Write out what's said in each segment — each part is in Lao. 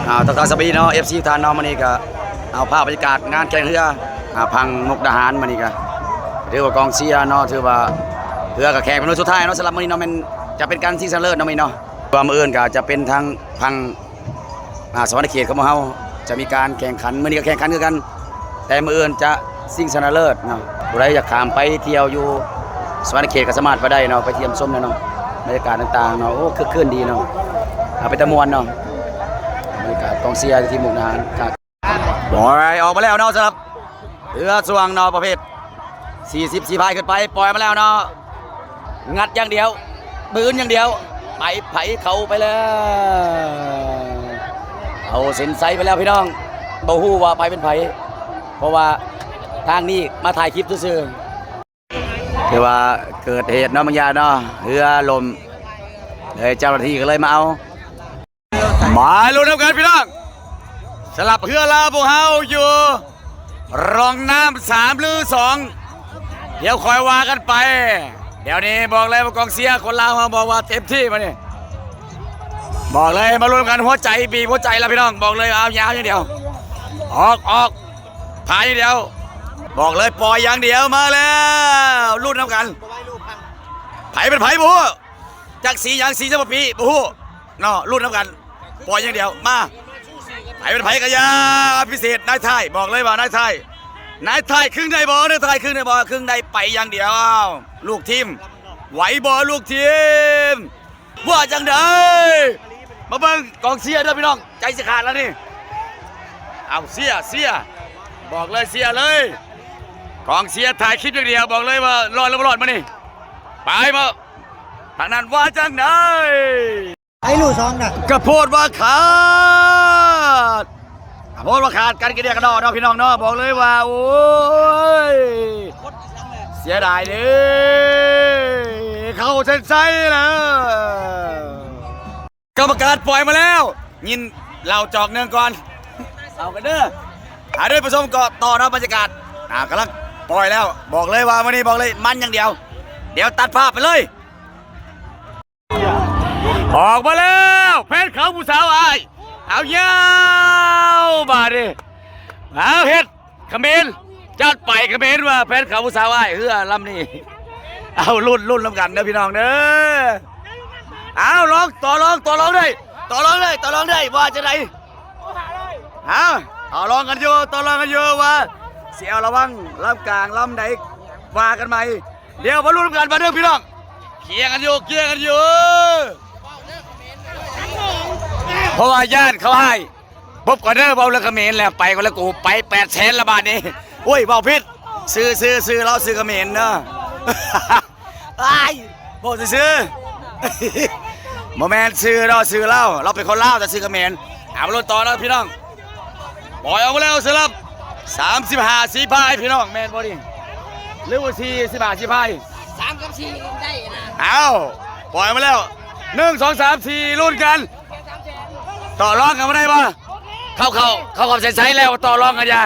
ອ່າ ທັກທາຍສະບາຍດີເນາະ ເອັຟຊີ ທຸກທ່ານເນາະ. ມື້ນີ້ກະເອົາພາບບັນຍາກາດງານແຂ່ງເຮືອ ອ່າ ພັງມຸກດາຫານ. ມື້ນີ້ກະຖືວ່າກອງເຊຍເນາະ ຖືວ່າເຮືອກະແຂ່ງເປັນມື້ສຸດທ້າຍເນາະ. ສຳລັບມື້ນີ້ເນາະ ແມ່ນຈະເປັນການຊິງຊະນະເລີດເນາະ ມື້ນີ້ເນາະ. ວ່າມື້ອື່ນກະຈະເປັນທາງພັງ ອ່າ ສະຫວັນນະເຂດຂອງພວກເຮົາຈະມີການແຂ່ງຂັນ. ມື້ນີ້ກໍແຂ່ງຂັນຄືກັນ ແຕ່ມື້ອື່ນຈະຊິງຊະນະເລີດເນາະ. ຜູ້ໃດຢາກຂ້າມໄປທ່ຽວຢູ່ສະຫວັນນະເຂດກໍສາມາດໄປໄດ້ເນາະ ໄປທ່ຽມຊົມເນາະ ບັນຍາກາດຕ່າງໆເນາະ. ໂອ້ ຄຶກຄື້ນດີເນາະ ເອົາ ເປັນຕາມ່ວນເນາະ ບັນຍາກາດກອງເຊຍທີ່ມຸກດາຫານຄັກ. ໂອ້ຍ ອອກມາແລ້ວເນາະ ສຳລັບເຮືອຊ່ວງເນາະ ປະເພດສີ່ສິບ ສີພາຍຂຶ້ນໄປ ປ່ອຍມາແລ້ວເນາະ. ງັດຢ່າງດຽວ ບືນຢ່າງດຽວ ໄປ ໄປ ເຂົ້າໄປແລ້ວ ເຂົ້າເສັ້ນໄຊໄປແລ້ວພີ່ນ້ອງ. ບໍ່ຮູ້ວ່າໃຜເປັນໃຜ ເພາະວ່າທາງນີ້ມາຖ່າຍຄລິບຊື່ໆ. ຖືວ່າເກີດເຫດເນາະ ບາງຢ່າງເນາະ ເຮືອລົ້ມ ເລີຍເຈົ້າໜ້າທີ່ກໍເລີຍມາເອົາ. ມາລຸ້ນນຳກັນພີ່ນ້ອງ ສຳລັບເຮືອລາວພວກເຮົາຢູ່ຮ່ອງນ້ຳສາມຫຼືສອງ ດຽວຄ່ອຍວ່າກັນໄປ. ດຽວນີ້ບອກເລີຍວ່າກອງເຊຍຄົນລາວເຮົາບອກວ່າເຕັມທີ່ມື້ນີ້ ບອກເລີຍ. ມາລຸ້ນນຳກັນ ຫົວໃຈບີບຫົວໃຈລະພີ່ນ້ອງ ບອກເລີຍ ເອົາຍາວຢ່າງດຽວ ອອກ ອອກ ພາຍຢ່າງດຽວ ບອກເລີຍ ປ່ອຍຢ່າງດຽວ. ມາແລ້ວ ລຸ້ນນຳກັນ ໃຜເປັນໃຜບໍ່ຮູ້ ຈັກສີຫຍັງ ສີຈຳປາປີ ບໍ່ຮູ້ເນາະ ລຸ້ນນຳກັນ ປ່ອຍຢ່າງດຽວ. ມາ ໃຜເປັນໃຜກໍຢ່າ ພິເສດນາຍທ້າຍ ບອກເລີຍວ່ານາຍທ້າຍ ນາຍທ້າຍຄຶ່ງໄດ້ບໍ່ ນາຍທ້າຍຄຶ່ງໄດ້ບໍ່ ຄຶ່ງໄດ້ໄປຢ່າງດຽວ. ອ້າວ ລູກທີມ ໄຫວບໍ່ລູກທີມ ວ່າຈັ່ງໃດ ມາເບິ່ງກອງເຊຍເດີພີ່ນ້ອງ ໃຈຊິຂາດແລ້ວນີ້. ເອົາ ເຊຍ ເຊຍ ບອກເລີຍ ເຊຍເລີຍ ກອງເຊຍຖ່າຍຄລິບຢ່າງດຽວ ບອກເລີຍວ່າລອດຫຼືບໍ່ລອດມື້ນີ້. ໄປ ມາ ທາງນັ້ນວ່າຈັ່ງໃດ ໄອ້ລູກສອງນະ ກະໂພດວ່າຂາດ ກະໂພດວ່າຂາດກັນກະເດຍກະດໍເນາະ ພີ່ນ້ອງເນາະ. ບອກເລີຍວ່າ ໂອ້ຍ ເສຍດາຍເດ້ ເຂົ້າເສັ້ນໄຊແລ້ວ. ກຳມະການປ່ອຍມາແລ້ວ ຍິນເຫຼົ້າຈອກໜຶ່ງກ່ອນ ເອົາກັນເດີ. ອ່າ ທ່ານຜູ້ຊົມກໍຕໍ່ເນາະ ບັນຍາກາດ ອ່າ ກຳລັງປ່ອຍແລ້ວ. ບອກເລີຍວ່າມື້ນີ້ ບອກເລີຍ ມັນຢ່າງດຽວ ດຽວຕັດພາບໄປເລີຍ. ອອກມາແລ້ວ ແຟນເຂົາຜູ້ສາວອ້າຍ ເອົາຍາວບາດນີ້ ເອົາເຮັດຂະເໝນ ຈັດໄປຂະເໝນວ່າ ແຟນເຂົາຜູ້ສາວອ້າຍ ເຮືອລຳນີ້. ເອົາ ລຸ້ນ ລຸ້ນນຳກັນເດີພີ່ນ້ອງເດີ. ເອົາ ລອງ ຕໍ່ລອງ ຕໍ່ລອງໄດ້ ຕໍ່ລອງໄດ້ ຕໍ່ລອງໄດ້ ວ່າຈັ່ງໃດ? ເອົາ ຕໍ່ລອງກັນຢູ່ ຕໍ່ລອງກັນຢູ່ວ່າຊິເອົາລະວັງລຳກາງລຳໃດ ວ່າກັນໃໝ່. ດຽວມາລຸ້ນນຳກັນບາດເດີພີ່ນ້ອງ ເຄຍກັນຢູ່ ເຄຍກັນຢູ່ ເພາະວ່າຢ້ານເຂົາຮ້າຍ. ພົບກ່ອນເດີ ເວົ້າເລື່ອງຂະເໝນແລ້ວ ໄປກ່ອນແລ້ວ ກູໄປແປດແສນລະບາດນີ້. ໂອ້ຍ ເວົ້າຜິດ ຊື່ ຊື່ ຊື່ລາວຊື່ຂະເໝນເດີ ອ້າຍ ເວົ້າຊື່ໆ ບໍ່ແມ່ນຊື່ເນາະ ຊື່ລາວ ລາວເປັນຄົນລາວ ແຕ່ຊື່ຂະເໝນ. ເອົາ ມາລຸ້ນຕໍ່ເນາະພີ່ນ້ອງ. ປ່ອຍອອກມາແລ້ວສຳລັບສາມສິບຫ້າສີພາຍ ພີ່ນ້ອງ ແມ່ນບໍ່ນີ້ ຫຼືວ່າສີ່ສິບຫ້າສີພາຍ? ສາມກັບສີ່ໄດ້ນະ. ເອົາ ປ່ອຍມາແລ້ວ ໜຶ່ງ ສອງ ສາມ ສີ່ ລຸ້ນກັນ ຕໍ່ລອງກັນບໍ່ໄດ້ບໍ່? ເຂົາ ເຂົາ ເຂົາເຂົ້າເສັ້ນໄຊແລ້ວ ຕໍ່ລອງກັນຢ່າ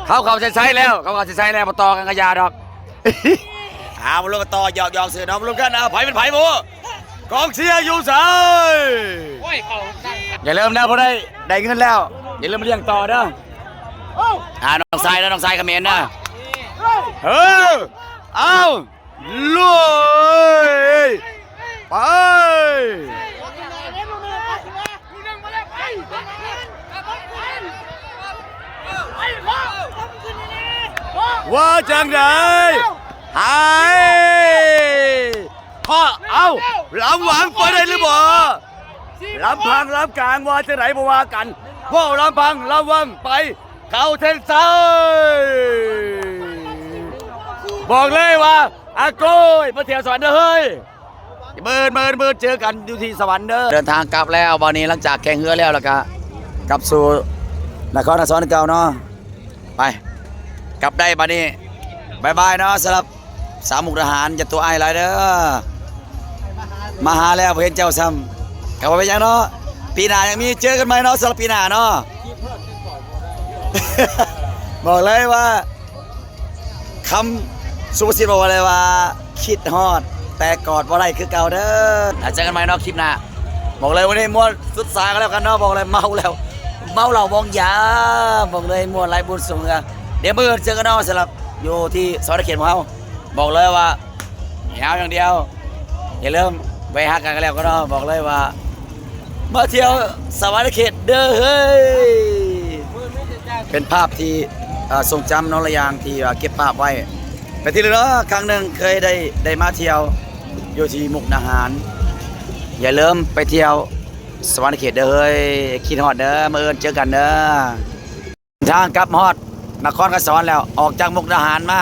ເຂົາເຂົ້າເສັ້ນໄຊແລ້ວ ເຂົາເຂົ້າເສັ້ນໄຊແລ້ວ ບໍ່ຕໍ່ກັນກໍຢ່າດອກ. ເອົາ ມາລຸ້ນກັນຕໍ່ ຫຍອກໆຊື່ເນາະ ມາລຸ້ນກັນ. ເອົາ ໃຜເປັນໃຜບໍ່? ກອງເຊຍຢູ່ໃສ? ໂອ້ຍ ເຂົ້າ ຢ່າລືມນະ ຜູ້ໃດໄດ້ເງິນແລ້ວ ຢ່າລືມມາລ້ຽງຕໍ່ເດີ. ອ່າ ນ້ອງຊາຍເດີ ນ້ອງຊາຍຂະເໝນເດີ. ເອີ ເອົາ ລຸຍ ໄປ. ວ່າຈັ່ງໃດ? ຫາຍ ເພາະ ເອົາ ລຳວັງໄປໄດ້ຫຼືບໍ່? ລຳພັງລຳກາງວ່າຈັ່ງໃດບໍ່ວ່າກັນ ເວົ້າລຳພັງລຳວັງໄປ ເຂົ້າເສັ້ນໄຊ. ບອກເລີຍວ່າ ອາໂກຍ ມາທ່ຽວສະຫວັນເດີເຮີ້ຍ. ມື້ອື່ນ ມື້ອື່ນ ມື້ອື່ນເຈີກັນຢູ່ທີ່ສະຫວັນເດີ. ເດີນທາງກັບແລ້ວ ບາດນີ້ຫຼັງຈາກແຂ່ງເຮືອແລ້ວ ແລ້ວກະກັບສູ່ນະຄອນນະສອນຄືເກົ່າເນາະ. ໄປ ກັບໄດ້ບາດນີ້ ບາຍບາຍເນາະ ສຳລັບສາວມຸກດາຫານ ຢ່າຕົວະອ້າຍຫຼາຍເດີ. ມາຫາແລ້ວບໍ່ເຫັນເຈົ້າຊ້ຳ ກໍບໍ່ເປັນຫຍັງເນາະ ປີໜ້າຍັງມີ ເຈີກັນໃໝ່ເນາະ ສຳລັບປີໜ້າເນາະ. ບອກເລີຍວ່າ ຄຳສຸພາສິດບອກໄວ້ເລີຍວ່າ ຄິດຮອດແຕ່ກອດບໍ່ໄດ້ຄືເກົ່າເດີ. ແລ້ວເຈີກັນໃໝ່ເນາະ ຄລິບໜ້າ. ບອກເລີຍວັນນີ້ມ່ວນສຸດສາຍກັນແລ້ວກັນເນາະ. ບອກເລີຍເມົາແລ້ວ ເມົາເຫຼົ້າວາງຢາ. ບອກເລີຍມ່ວນຫຼາຍບຸນສຸເມືອ. ດຽວມື້ອື່ນເຈີກັນເນາະ ສຳລັບຢູ່ທີ່ສະຫວັນນະເຂດຂອງເຮົາ. ບອກເລີຍວ່າ ຍາວຢ່າງດຽວ. ຢ່າລືມແວະຫາກັນກັນແລ້ວກັນເນາະ. ບອກເລີຍວ່າ ມາທ່ຽວສະຫວັນນະເຂດເດີເຮີ້ຍ. ເປັນພາບທີ່ ເອີ ຊົງຈຳເນາະ ຫຼາຍຢ່າງທີ່ວ່າເກັບພາບໄວ້. ເປັນທີ່ລະລຶກເນາະ ຄັ້ງໜຶ່ງເຄີຍໄດ້ ໄດ້ມາທ່ຽວຢູ່ທີ່ມຸກດາຫານ. ຢ່າລືມໄປທ່ຽວສະຫວັນນະເຂດເດີເຮີ້ຍ. ຄິດຮອດເດີ ມື້ອື່ນເຈີກັນເດີ. ທາງກັບຮອດນະຄອນໄກສອນແລ້ວ ອອກຈາກມຸກດາຫານມາ